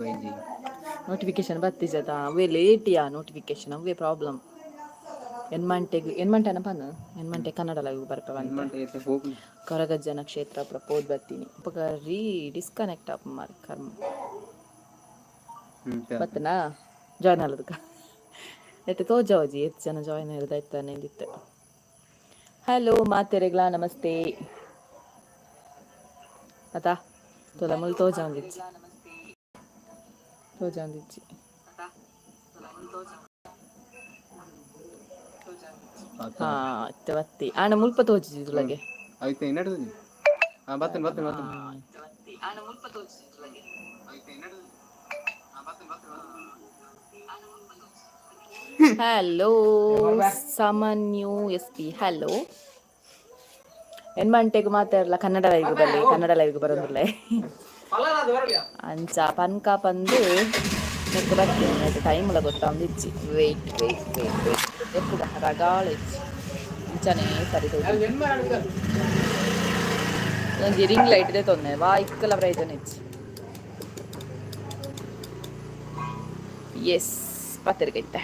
Baiji. Notification ಬತ್ತಿಜದ? ಅವೇ late ಯಾ notification, ಅವೇ ಪ್ರಾಬ್ಲಮ್. ಎನ್ಮಂಟೆಗ್ ಎನ್ಮಂಟೆನ ಪನ್, ಎನ್ಮಂಟೆ ಕನ್ನಡ ಲೈವ್ ಬರ್ಪವಂತೆ. ಎನ್ಮಂಟೆ ಇತ್ತೆ ಪೋಪುನಿ. ಕೊರಗಜ್ಜನ ಕ್ಷೇತ್ರ ಪ್ರಪೋದ್ ಬರ್ತೀನಿ. ಅಪಗ ರೀ ಡಿಸ್ಕನೆಕ್ಟ್ ಆಪ್ ಮಾರ್ ಕರ್ಮ. ಬತ್ತನಾ? ಜಾಯ್ನ್ ಆಲದಕ್ಕ ನೆಟ್ ತೋಜಾವಜಿ, ಏತ್ ಜನ ಜಾಯ್ನ್ ಆಯ್ತಾನೆ ಇತ್ತು. ಹಲೋ ಮಾತೆರೆಗ್ಲಾ ನಮಸ್ತೆ. ಅತಾ ತೋಲ ಮುಲ್ ತೋಜಾಂದಿಚ್ಚಿ, ತೋಜಾಂದಿಚ್ಚಿ. ಆತ. ಹಾ, ಇತ್ತೆ ಬತ್ತಿ. ಆಂಡ ಮುಲ್ಪ ತೋಜಿಜಿ ತುಲಗೆ. ಐತೆ ಇನ್ನೆಡ್ದು. ಹಾ, ಬತ್ತೇನೆ ಬತ್ತೇನೆ ಬತ್ತೇನೆ. ಹಲೋ ಸಾಮಾನ್ಯು ಎಸ್ ಪಿ, ಹಲೋ. ಎನ್ಮಂಟೆಗ್ ಮಾತಾಡಲ್ಲ. ಕನ್ನಡ ಲೈವ್ ಬಲ್ಲಿ, ಕನ್ನಡ ಲೈವ್ ಬರೋದಿಲ್ಲ. ಅಂಚ ಪನ್ಕ ಪಂದು ನೆಕ್ ಬರ್ತೀನಿ. ಟೈಮ್ ಎಲ್ಲ ಗೊತ್ತಾಂದು ಇಜ್ಜಿ. ವೆಯ್ಟ್ ವೆಯ್ಟ್ ವೆಯ್ಟ್ ವೆಯ್ಟ್, ರಗಾಳ ಇಜ್ಜಿ. ಇಂಚನೇ ಸರಿ. ಒಂಜಿ ರಿಂಗ್ ಲೈಟ್ ಇದೆ ತೊಂದೆ ವಾ ಇಕ್ಕಲ ಪ್ರಯೋಜನ ಇಜ್ಜಿ. ಎಸ್, ಪತ್ರಿಕೆ.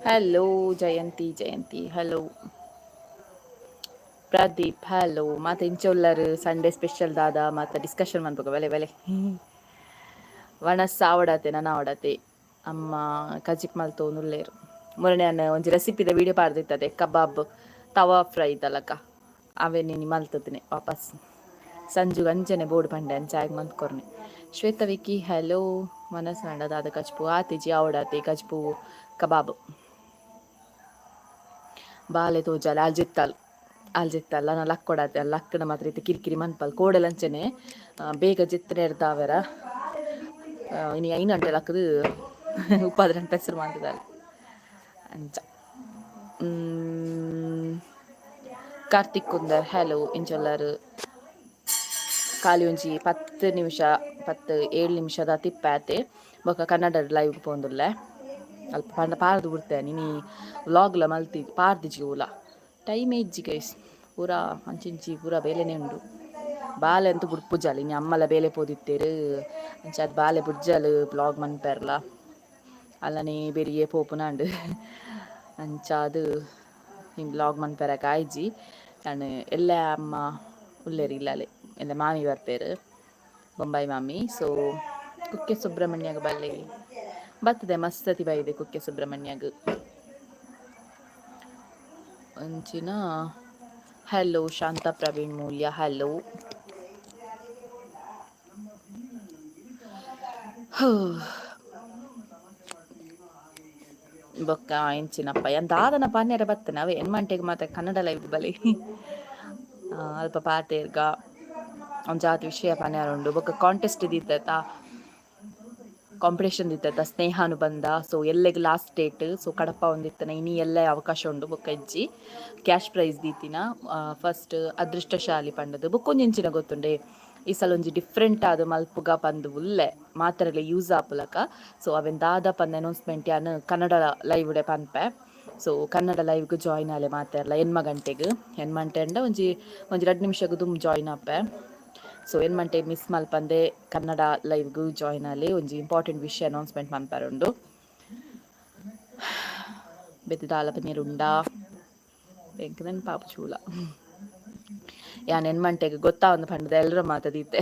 ಹಲೋ ಜಯಂತಿ, ಜಯಂತಿ ಹಲೋ, ಪ್ರದೀಪ್ ಹಲೋ. ಮಾತ ಇಂಚೊಲ್ಲರು? ಸಂಡೇ ಸ್ಪೆಷಲ್ ದಾದ? ಮಾತ ಡಿಸ್ಕಷನ್ ಮನ್ಪುಗ ಬಲೆ ಬಲೆ. ವಣಸ್ ಆವಡತೆ, ನನ ಆವಡತೆ. ಅಮ್ಮ ಕಜಿಪ್ ಮಲ್ತೊಂದುಲ್ಲೆರ್. ಮೊನ್ನೆ ಯಾನ್ ಒಂಜಿ ರೆಸಿಪಿದ ವಿಡಿಯೋ ಪಾಡ್ದಿತ್ತದೆ, ಕಬಾಬ್ ತವಾ ಫ್ರೈ ದಲಕ. ಅವೆನ್ ಇನಿ ಮಲ್ತುದಿನಿ ವಾಪಸ್. ಸಂಜುಗ್ ಅಂಚನೆ ಬೋಡು ಪಂಡೆ, ಅಂಚ ಆಯಗ್ ಮಂತ್ ಕೊರ್ನೆ. ಶ್ವೇತ ವಿಕ್ಕಿ ಹಲೋ. ಮನಸ್ ದಾದ ಕಜ್ಪು? ಆತಿಜಿ, ಆವಡಾತೆ. ಕಜ್ಪು ಕಬಾಬ್. ಬಾಲೆ ತೋಜಾಲ. ಆಲ್ ಜೆತ್ತಾಲ್, ಆಲ್ ಜೆತ್ತಲ್ಲ. ನಾ ಲಕ್ಕೊಡಾತೆ. ಅಲ್ಲಿ ಲಕ್ಕಡ ಮಾತ್ರ ಇತ್ತೆ ಕಿರಿಕಿರಿ ಮನ್ಪಲ್. ಕೋಡೆಲ ಅಂಚನೆ ಬೇಗ ಜೆತ್ತನೆರ್ದಾವೆರ ಇನಿ 5 ಗಂಟೆ ಲಕ್ಕದು ಉಪ್ಪಾದ್ರೆ ಪೆಸರು ಮಾಡ್ತಿದ್ದಾರೆ ಅಂಚ. ಕಾರ್ತಿಕ್ ಕುಂದರ್ ಹಲೋ. ಇಂಚೊಲ್ಲರು? ಖಾಲಿ ಒಂಜಿ 10 ನಿಮಿಷ, 10 7 ನಿಮಿಷದ ತಿಪ್ಪಾತೆ. ಬೊಕ ಕನ್ನಡ ಲೈವ್ ಪೋಂದುಲ್ಲೆ. ಅಲ್ಪ ಪಂಡ ಪಾರ್ದು ಬಿಡ್ತೆ. ಇನಿ ವ್ಲಾಗ್ಲ ಮಲ್ತಿ ಪಾರ್ದಿಜಿ ಓಲ. ಟೈಮ್ ಇಜ್ಜಿ ಗೈಸ್. ಪೂರ ಅಂಚಿಂಚಿ ಪೂರ ಬೇಲೆನೇ ಉಂಡು. ಬಾಲೆ ಅಂತೂ ಬುಡ್ಪುಜಾಲ್. ಇನಿ ಅಮ್ಮಲ ಬೇಲೆ ಪೋದಿತ್ತೇರು. ಅಂಚ ಅದು ಬಾಲೆ ಬುಡ್ಜಾಲ್ ಬ್ಲಾಗ್ ಮನ್ಪೆರ್ಲ. ಅಲ್ಲನೆ ಬೆರಿಯೇ ಪೋಪುನಾಂಡು. ಅಂಚಾದ್ ಹಿಂಗೆ ಬ್ಲಾಗ್ ಮನ್ಪೆರಕ ಆಯ್ಜಿ. ಯಾನ್ ಎಲ್ಲೆ ಅಮ್ಮ ಉಲ್ಲೆರ್ ಇಲ್ಲಲೆ. ಎಲ್ಲ ಮಾಮಿ ಬರ್ಪೇರು, ಬೊಂಬಾಯಿ ಮಾಮಿ. ಸೊ ಕುಕ್ಕೆ ಸುಬ್ರಹ್ಮಣ್ಯಗ್ ಬಲ್ಲೆ. ಬತ್ತದೆ, ಮಸ್ತತಿ ಬೈದೆ ಕುಕ್ಕೆ ಸುಬ್ರಹ್ಮಣ್ಯಗ್. ಅಂಚಿನ ಹಲೋ ಶಾಂತ ಪ್ರವೀಣ್ ಮೂಲ್ಯ ಹಲೋ. ಬೊಕ್ಕ ಎಂಚಿನಪ್ಪ ಯಾನ್ ದಾದನ ಪನ್ನೆರೆ ಬತ್ತನೆ? ಅವೇ ಎನ್ಮಂಟೆಗ್ ಮಾತ ಕನ್ನಡ ಲೈವ್ ಬಲೆ. ಅಲ್ಪ ಪಾತೆರ್ಗ, ಒಂಜಾತ್ ವಿಷಯ ಪನ್ಯರ ಉಂಡು. ಬೊಕ್ಕ ಕಾಂಟೆಸ್ಟ್ ದೀತತ, ಕಾಂಪಿಟೇಷನ್ ದಿತ್ತತ, ಸ್ನೇಹಾನುಬಂಧ. ಸೊ ಎಲ್ಲೆಗ್ ಲಾಸ್ಟ್ ಡೇಟ್. ಸೊ ಕಡಪ ಒಂದಿತ್ತನ ಇನಿ ಎಲ್ಲೆ ಅವಕಾಶ ಉಂಡು, ಬೊಕ್ಕ ಇಜ್ಜಿ. ಕ್ಯಾಶ್ ಪ್ರೈಸ್ ದೀತಿನ ಫಸ್ಟ್ ಅದೃಷ್ಟಶಾಲಿ ಪಂಡದು. ಬೊಕ್ಕ ಒಂಜಿ ಎಂಚಿನ ಗೊತ್ತುಂಡೆ? ಈ ಸಲ ಒಂಜಿ ಡಿಫ್ರೆಂಟ್ ಆದ್ ಮಲ್ಪುಗ ಪಂದ್ ಉಲ್ಲೆ, ಮಾತೆರೆಗ್ಲ ಯೂಸ್ ಆಪುಲಕ. ಸೊ ಅವೆನ್ ದಾದ ಪಂದ್ ಅನೌನ್ಸ್ಮೆಂಟ್ ಯಾನ್ ಕನ್ನಡ ಲೈವ್ ಡೆ ಪನ್ಪೆ. ಸೊ ಕನ್ನಡ ಲೈವ್ಗ್ ಜಾಯಿನ್ ಆಲೆ ಮಾತೆರ್ಲ 8 ಗಂಟೆಗ್. ಎನ್ಮಂಟೆ ಅಂಡ ಒಂಜಿ ಒಂಜಿ ರಡ್ಡ್ ನಿಮಿಷಗ್ ದುಂಬು ಜಾಯಿನ್ ಆಪೆ. ಸೊ ಎನ್ಮಂಟೆ ಮಿಸ್ ಮಲ್ಪಂದೆ ಕನ್ನಡ ಲೈವ್ಗ್ ಜಾಯಿನ್ ಆಲೆ. ಒಂಜಿ ಇಂಪಾರ್ಟೆಂಟ್ ವಿಷಯ ಅನೌನ್ಸ್ಮೆಂಟ್ ಮನ್ಪರೆ ಉಂಡು. ಬೇತೆ ದಾಲ ಪನಿಯರೆ ಉಂಡಾ? ಎಂಕ್ ನೆನ್ಪಾಪುಜಿ ಚೂಲ. ಯಾನ್ ಎನ್ಮಂಟೆಗ್ ಗೊತ್ತಾವಂದು ಪಂಡದ ಎಲ್ಲರ ಮಾತ ದೀತೆ.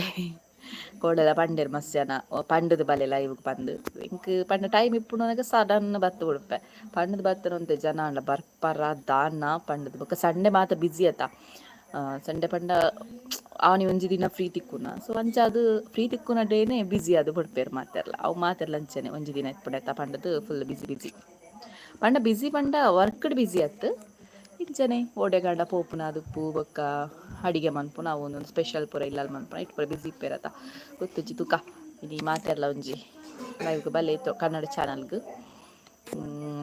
ಕೋಡೆಲ ಪಂಡೆರ್ ಮಸ್ತ್ ಜನ, ಪಂಡದು ಬಲೆ ಲೈವ್ ಪಂದ್. ಎಂಕ್ ಪಂಡ ಟೈಮ್ ಇಪ್ಪುನಗ ಸಡನ್ ಬತ್ತ್ ಬುಡ್ಪೆ. ಪಂಡದ್ ಬತ್ತನ ಒಂತೆ ಜನ ಆಂಡ ಬರ್ಪರ ದಾನ್ನ ಪಂಡದ್. ಬೊಕ ಸಂಡೆ ಮಾತ ಬಿಸಿ ಅತ. ಸಂಡೆ ಪಂಡ ಆನಿ ಒಂಜಿ ದಿನ ಫ್ರೀ ತಿಕ್ಕುನ. ಸೊ ಅಂಚಾದ್ ಫ್ರೀ ತಿಕ್ಕುನ ಡೇನೆ ಬಿಸಿ ಆದ್ ಬುಡ್ಪೆರ್ ಮಾತೆರ್ಲ. ಅವು ಮಾತೆರ್ಲ ಅಂಚನೆ ಒಂಜಿ ದಿನ ಇಪ್ಪುಂಡತ್ತ ಪಂಡದ್ ಫುಲ್ ಬಿಸಿ ಬಿಸಿ. ಪಂಡ ಬಿಸಿ ಪಂಡ ವರ್ಕ್ಡ್ ಬಿಸಿ ಅತ್ತ್, ಇಂಚನೆ ಓಡೆಗಾಂಡ ಪೋಪುನ ದುಪ್ಪು. ಬೊಕ್ಕ ಅಡಿಗೆ ಮನ್ಪುನ, ಅವು ಒಂದೊಂದು ಸ್ಪೆಷಲ್ ಪೂರ ಇಲ್ಲಲ್ ಮನ್ಪುನ, ಇಟ್ ಪೂರ ಬಿಸಿ ಇಪ್ಪೆರತ. ಗೊತ್ತುಜ್ಜಿ, ತುಕ. ಇನಿ ಮಾತೆರ್ಲ ಒಂಜಿ ಲೈವ್ಗ್ ಬಲ್ಲೆ ಇತ್ತು ಕನ್ನಡ ಚಾನಲ್ಗ್.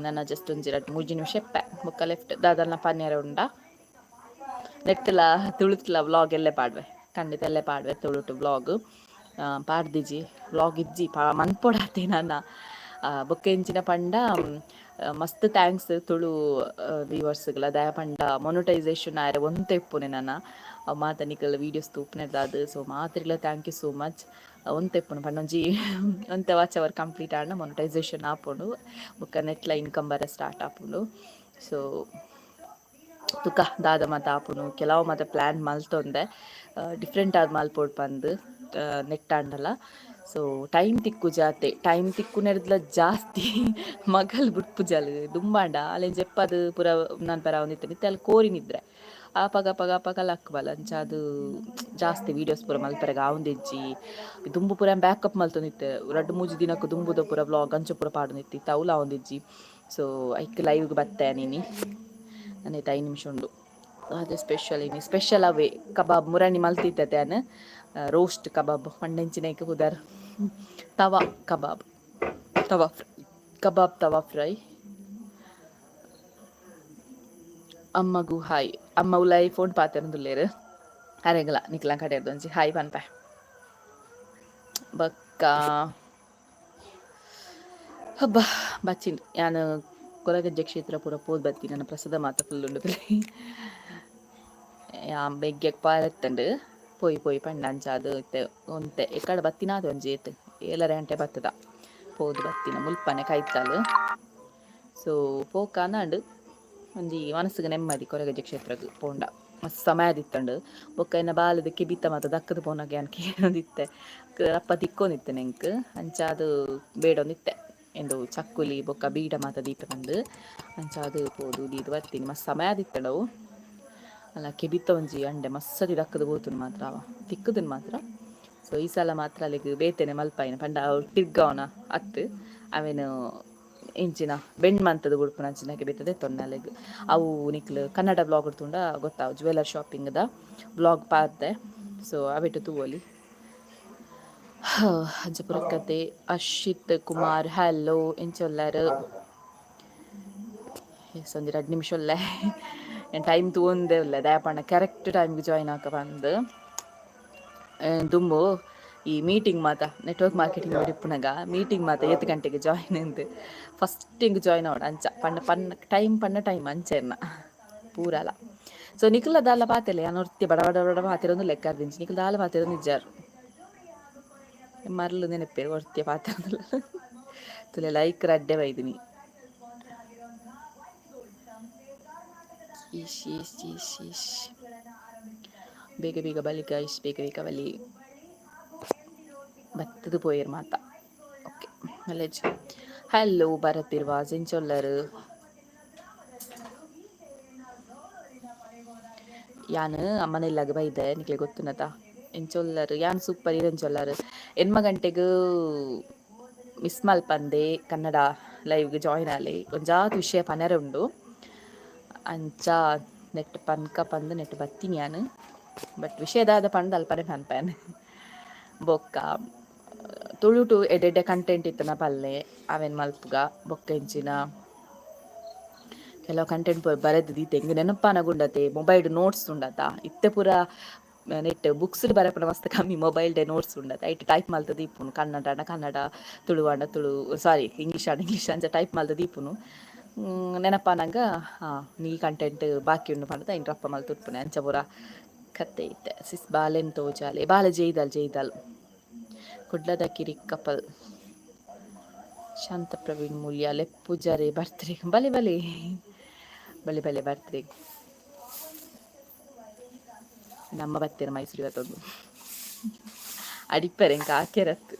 ನನ ಜಸ್ಟ್ ಒಂಜಿ ರಡ್ಡ್ ಮೂಜಿ ನಿಮಿಷ ಇಪ್ಪೆ, ಬೊಕ್ಕ ಲೆಫ್ಟ್. ದಾದನ ಪನ್ಯರೆ ಉಂಡಾ? ನೆಟ್ಟುಲ ತುಳುತ್ಲ ವ್ಲಾಗ್ ಎಲ್ಲೆ ಪಾಡ್ವೆ. ಖಂಡಿತ ಎಲ್ಲೆ ಪಾಡ್ವೆ ತುಳುಟು ವ್ಲಾಗ್. ಪಾಡ್ದಿಜಿ, ವ್ಲಾಗ್ ಇಜ್ಜಿ, ಪಾ ಮನ್ಪೊಡಾತೆ ನನ. ಬೊಕ್ಕ ಎಂಚಿನ ಪಂಡ, ಮಸ್ತ್ thanks Tulu ವ್ಯೂವರ್ಸ್ಗ್ಲ. ದಾಯೆ ಪಂಡ ಮೊನಟೈಸೇಷನ್ ಆಯೆರೆ ಒಂತೆ ಇಪ್ಪುನೆ ನನ. ಅವು ಮಾತ ನಿಕಲ್ ವೀಡಿಯೋಸ್ ತೂಪುನೆರ್ದಾದ್. ಸೊ ಮಾತ್ರೆಗ್ಲ thank you so much. ಒಂತೆ ಇಪ್ಪುಂಡು ಪಂಡ ಒಂಜಿ ಒಂತೆ ವಾಚ್ ಅವರ್ ಕಂಪ್ಲೀಟ್ ಆಂಡ ಮೊನಟೈಸೇಷನ್ ಆಪುಂಡು, ಬೊಕ್ಕ ನೆಟ್ಲ ಇನ್ಕಮ್ ಬರ ಸ್ಟಾರ್ಟ್ ಆಪುಂಡು. ಸೊ ತುಕ ದಾದ ಮಾತ ಆಪುಂಡು. ಕೆಲವು ಮಾತ ಪ್ಲ್ಯಾನ್ ಮಲ್ತೊಂದೆ, ಡಿಫ್ರೆಂಟ್ ಆದ್ ಮಲ್ಪೊಡು ಪಂದ್ ನೆಟ್ ಆಂಡಲ. ಸೊ ಟೈಮ್ ತಿಕ್ಕು ಜಾತೆ, ಟೈಮ್ ತಿಕ್ಕುನೆರ್ದ್ಲ ಜಾಸ್ತಿ ಮಗಲ್ ಬುಡ್ಪುಜಲ್. ದುಂಬಾಂಡ ಅಲೆನ್ ಜೆಪ್ಪದ್ ಪೂರ ನನ್ ಪರ ಒಂದಿತ್ತೆ ಇತ್ತೆ ಅಲ್ ಕೋರಿ ನಿದ್ರೆ ಆಪಗ ಅಪಗ ಅಪಗ ಲಕ್ಕ್ಬಲ್. ಅಂಚಾದ್ ಜಾಸ್ತಿ ವೀಡಿಯೋಸ್ ಪೂರ ಮಲ್ಪೆರೆಗ್ ಆವೊಂದಿಜ್ಜಿ. ದುಂಬು ಪೂರ ಬ್ಯಾಕಪ್ ಮಲ್ತೊಂದಿತ್ತೆ, ರಡ್ಡ್ ಮೂಜಿ ದಿನಕ್ ದುಂಬುದ ಪೂರ ವ್ಲಾಗ್ ಅಂಚ ಪೂರ ಪಾಡೊಂದಿತ್ತೆ. ಇತ್ತೆ ಅವ್ಲು ಆವೊಂದಿಜ್ಜಿ. ಸೊ ಐಕ್ ಲೈವ್ಗ್ ಬತ್ತೆ ಇನಿ. ನನ 5 ನಿಮಿಷ ಉಂಡು. ಅದೇ ಸ್ಪೆಷಲ್ ಇನಿ, ಸ್ಪೆಷಲ್ ಅವೇ ಕಬಾಬ್ ಮುರಾನಿ ಮಲ್ತಿತ್ತೆ ಯಾನ್, ರೋಸ್ಟ್ ಕಬಾಬ್ ಪಂಡೆಂಚಿನೈಕ್ ಪುದರ್ ತವಾ ಕಬಾಬ್, ತವಾ ಫ್ರೈ, ಕಬಾಬ್ ತವಾ ಫ್ರೈ. ಅಮ್ಮಗು ಹಾಯ್. ಅಮ್ಮ ಉಲಾಯಿ ಫೋನ್ ಪಾತೆರೊಂದುಲ್ಲೆರ್. ಅರೆಗ್ಲ ನಿಕ್ಲ ಕಡೆರ್ದ್ ಒಂಜಿ ಹಾಯ್ ಪನ್ಪೆ. ಬೊಕ್ಕ ಹಬ್ಬ ಬಚ್ಚಿನ್ ಯಾನ್ ಕೊರಗಜ್ಜ ಕ್ಷೇತ್ರ ಪೂರ ಪೋದು ಬತ್ತಿ. ನನ್ನ ಪ್ರಸಾದ ಮಾತ ಫುಲ್ ಉಂಡು. ಯಾನ್ ಬೆಗ್ಗೆಗ್ ಪಾರೆತ್ತಂಡು ಪೋಯಿ ಪೋಯಿ ಪಂಡ. ಅಂಚಾದ್ ಇತ್ತೆ ಒಂತೆ ಎಕ್ಕಡ ಬತ್ತಿನಾತ್ ಒಂಜಿ ಏತ್ 7:30 ಗಂಟೆ ಬತ್ತದ ಪೋದು ಬತ್ತಿನ. ಮುಲ್ಪನೆ ಕೈತಲ್. ಸೊ ಪೋಕಾಂದಾಂಡ್, ಒಂಜಿ ಮನಸ್ಸಿಗೆ ನೆಮ್ಮದಿ. ಕೊರಗಜ್ಜ ಕ್ಷೇತ್ರಗ್ ಪೋಂಡ ಮಸ್ತ್ ಸಮಯ ಆದಿತ್ತಂಡು. ಬೊಕ್ಕ ಎನ್ನ ಬಾಲೆದ ಕೆಬಿತ ಮಾತ ದಕ್ಕದ ಪೋನಾಗ ಯಾನ್ ಕೇನೊಂದಿತ್ತೆ, ಅಪ್ಪ ತಿಕ್ಕೊಂದಿತ್ತೆ ಎಂಕ್. ಅಂಚಾದ್ ಬೇಡೊಂದಿತ್ತೆ ಎಂದು ಚಕ್ಕುಲಿ ಬೊಕ್ಕ ಬೀಡ ಮಾತ ದೀಪ ಪಂದ್. ಅಂಚಾದ್ ಪೋದು ದೀದ್ ಬತ್ತೀನಿ. ಮಸ್ತ್ ಸಮಯ ಆದಿತ್ತಂಡು ಅವು. ಅಲ್ಲ, ಕೆಬಿತ ಒಂಜಿ ಅಂಡೆ ಮಸ್ಸತಿ ದಕ್ಕದ ಪೋತುಂಡು ಮಾತ್ರ, ಅವ ತಿಕ್ಕುದನ್ ಮಾತ್ರ. ಸೊ ಈ ಸಲ ಮಾತ್ರ ಅಲ್ಲಿಗೆ ಬೇತೆನೆ ಮಲ್ಪಾಯಿನ ಪಂಡ ಅವು ತಿರ್ಗಾವನ ಅತ್ತು, ಅವೇನು ಇಂಚಿನ ಬೆಂಡ್ ಮಂತದ ಬುಡ್ಪುನ ಅಂಚಿನ ಕೆಬಿತದೆ ತೊಂದೆ ಅಲೆಗ್. ಅವು ನಿಕ್ಲು ಕನ್ನಡ ವ್ಲಾಗ್ ತೂಂಡ ಗೊತ್ತಾವು. ಜ್ಯುವೆಲರ್ ಶಾಪಿಂಗ್ದ ವ್ಲಾಗ್ ಪಾತೆ, ಸೊ ಅವೆಟ್ ತೂವೊಲಿ. ಅಂಚ ಕತೆ. ಅಶಿತ್ ಕುಮಾರ್, ಹಲೋ, ಎಂಚ ಉಲ್ಲರ್? ಎಸ್, ಒಂಜಿ 2 ನಿಮಿಷ ಉಲ್ಲೆ. ಟೈಮ್ ತೂವೊಂದೇ ಉಲ್ಲೆ, ದಾಯೆ ಕರೆಕ್ಟ್ ಟೈಮ್ಗೆ ಜಾಯ್ನ್ ಆಕ ಪಂದ್. ದುಂಬು ಈ ಮೀಟಿಂಗ್ ಮಾತ ನೆಟ್ವರ್ಕ್ ಮಾರ್ಕೆಟಿಂಗ್ ಇಪ್ಪುನಗ ಮೀಟಿಂಗ್ ಮಾತ ಏತ್ ಗಂಟೆಗೆ ಜಾಯ್ನ್ ಅಂದ್ ಫಸ್ಟ್ ಹಿಂಗ್ ಜಾಯ್ನ್ ಆವಡ್. ಅಂಚ ಪಂಡ ಪನ್ನ ಟೈಮ್ ಪನ್ನ ಟೈಮ್ ಅಂಚ ಎನ್ನ ಪೂರಲ. ಸೊ ನಿಕುಲ ದಾಲ ಪಾತೆಲೆ, ಯಾನ್ ಒರ್ತಿ ಬಡ ಬಡ ಬಡ ಪಾತೆರೊಂದು ಲೆಕ್ಕ. ನಿಕುಲು ದಾಲ ಪಾತೆರೊಂದು ಇಜ್ಜಾರ್. ಮರ್ಲು ನೆನಪೇರು, ಒರ್ತಿಯ ಪಾತೆರೊಂದುಲ್ಲ. ತುಲೆ, ಲೈಕ್ ರಡ್ಡೆ ಬೈದಿನಿ. ಇಶ್ ಇಶ್ ಇಶ್ ಇಶ್. ಬೇಗ ಬೇಗ ಬಲಿ ಗೈಸ್, ಬೇಗ ಬೇಗ ಬಲಿ. ಬತ್ತದು ಪೋಯೆರ್ ಮಾತ. ಓಕೆ, ನಲ್ಲೇಜ್. ಹಲೋ ಭರತ್ ಇರ್ವಾಸ್, ಎಂಚೊಲ್ಲರು? ಯಾನ್ ಅಮ್ಮನ ಇಲ್ಲಗ್ ಬೈದೆ, ನಿಕ್ಲೆ ಗೊತ್ತುನತ. ಎಂಚೊಲ್ಲರು? ಯಾನ್ ಸೂಪರ್, ಈರ್ ಎಂಚೊಲ್ಲರು? 8 ಗಂಟೆಗ್ ಮಿಸ್ ಮಲ್ಪಂದೆ ಕನ್ನಡ ಲೈವ್ಗೆ ಜಾಯ್ನ್ ಆಲೆ. ಒಂಜಾತ್ ವಿಷಯ ಪನೆರೆ ಉಂಡು. ಅಂಚ ನೆಟ್ ಪನ್ಕ ಪಂದ್ ನೆಟ್ ಬತ್ತೀನಿ ಯಾನ್. ಬಟ್ ವಿಷಯ ದಾದ ಪಂದ್ ಅಲ್ಪನೆ ಪನ್ಪೇನ್. ಬೊಕ್ಕ ತುಳುಟು ಎಡ್ಡೆ ಎಡ್ಡೆ ಕಂಟೆಂಟ್ ಇತ್ತನ ಪಲ್ಲೆ, ಅವೆನ್ ಮಲ್ಪುಗ. ಬೊಕ್ಕ ಎಂಚಿನ ಕೆಲವು ಕಂಟೆಂಟ್ ಬರೆದು ದೀತೆ, ಎಂಕ್ ನೆನಪಾನಗ ಉಂಡತೆ. ಮೊಬೈಲ್ಡ್ ನೋಟ್ಸ್ ಉಂಡತ. ಇತ್ತೆ ಪೂರ ನೆಟ್ ಬುಕ್ಸ್ ಬರೆಪುನ ಮಸ್ತ್ ಕಮ್ಮಿ, ಮೊಬೈಲ್ ಡೆ ನೋಟ್ಸ್ ಉಂಡತ, ಐಟ್ ಟೈಪ್ ಮಲ್ತ್ ದೀಪುನು. ಕನ್ನಡ ಆಂಡ ಕನ್ನಡ, ತುಳು ಆಂಡ ತುಳು, ಸಾರಿ, ಇಂಗ್ಲೀಷ್ ಆಂಡ ಇಂಗ್ಲೀಷ್, ಅಂಚ ಟೈಪ್ ಮಲ್ತ್ ದೀಪುನು. ನೆನಪಾನಗ ನೀ ಕಂಟೆಂಟ್ ಬಾಕಿ ಉಂಡು ಪಂಡ್ದ್ ಐನ್ ರಪ್ಪ ಮಲ್ತ್ ಉಪ್ಪುನೆ. ಅಂಚ ಪೂರ ಕತೆ ಇತ್ತೆ. ಸಿಸ್, ಬಾಲೆನ್ ತೋಜಾಲೆ. ಬಾಲೆ ಜೈದಾಲ್ ಜೈದಾಲ್. ಕುಡ್ಲದ ಕಿರಿಕ್ ಕಪಲ್. ಶಾಂತ ಪ್ರವೀಣ್ ಮೂಲ್ಯ, ಲೆಪ್ಪುಜಾರೆ ಬರ್ತ್ರಿ. ಬಲೆ ಬಲೆ ಬಲೆ ಬಲೆ ಬರ್ತ್ರಿ. ನಮ್ಮ ಬತ್ತೆರ್ ಮೈಸೂರು ಇವತ್ತೊಂದು ಅಡಿಪ್ಪರೆ ಎಂಕ್ ಆಕೆರತ್.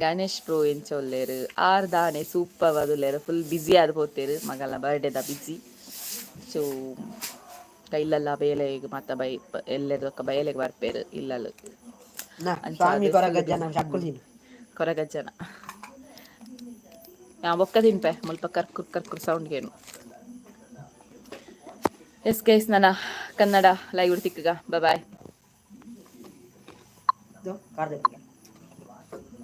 ಗಣೇಶ್ ಬ್ರೋ, ಎಂಚ ಉಲ್ಲೆರ್? ಆರ್ ದಾನೆ ಸೂಪರ್ ಆದುಲ್ಲೆರ್. ಫುಲ್ ಬ್ಯುಸಿ ಆದ್ ಪೋತೆರ್, ಮಗಲ್ನ ಬರ್ಡೇದ ಬ್ಯುಸಿ. ಸೊ ಇಲ್ಲಲ್ಲ ಬೇಲೆಗ್ ಮಾತ ಬೈ ಎಲ್ಲೆರ್ ಬೊಕ್ಕ ಬಯಲೆಗ್ ಬರ್ಪೆರ್ ಇಲ್ಲಲ್. ಸ್ವಾಮಿ ಕೊರಗಜ್ಜನ ಚಕ್ಕುಲಿ. ಕೊರಗಜ್ಜನ ಯಾ ಬೊಕ್ಕ ತಿನ್ಪೆ. ಮುಲ್ಪ ಕರ್ಕುರ್ ಕರ್ಕುರ್ ಸೌಂಡ್ ಗೇನು. ಎಸ್ ಗೈಸ್, ನನ್ನ ಕನ್ನಡ ಲೈವ್ ತಿಕ್ಕಗ. ಬಾಯ್. ಕಾರ್ದ.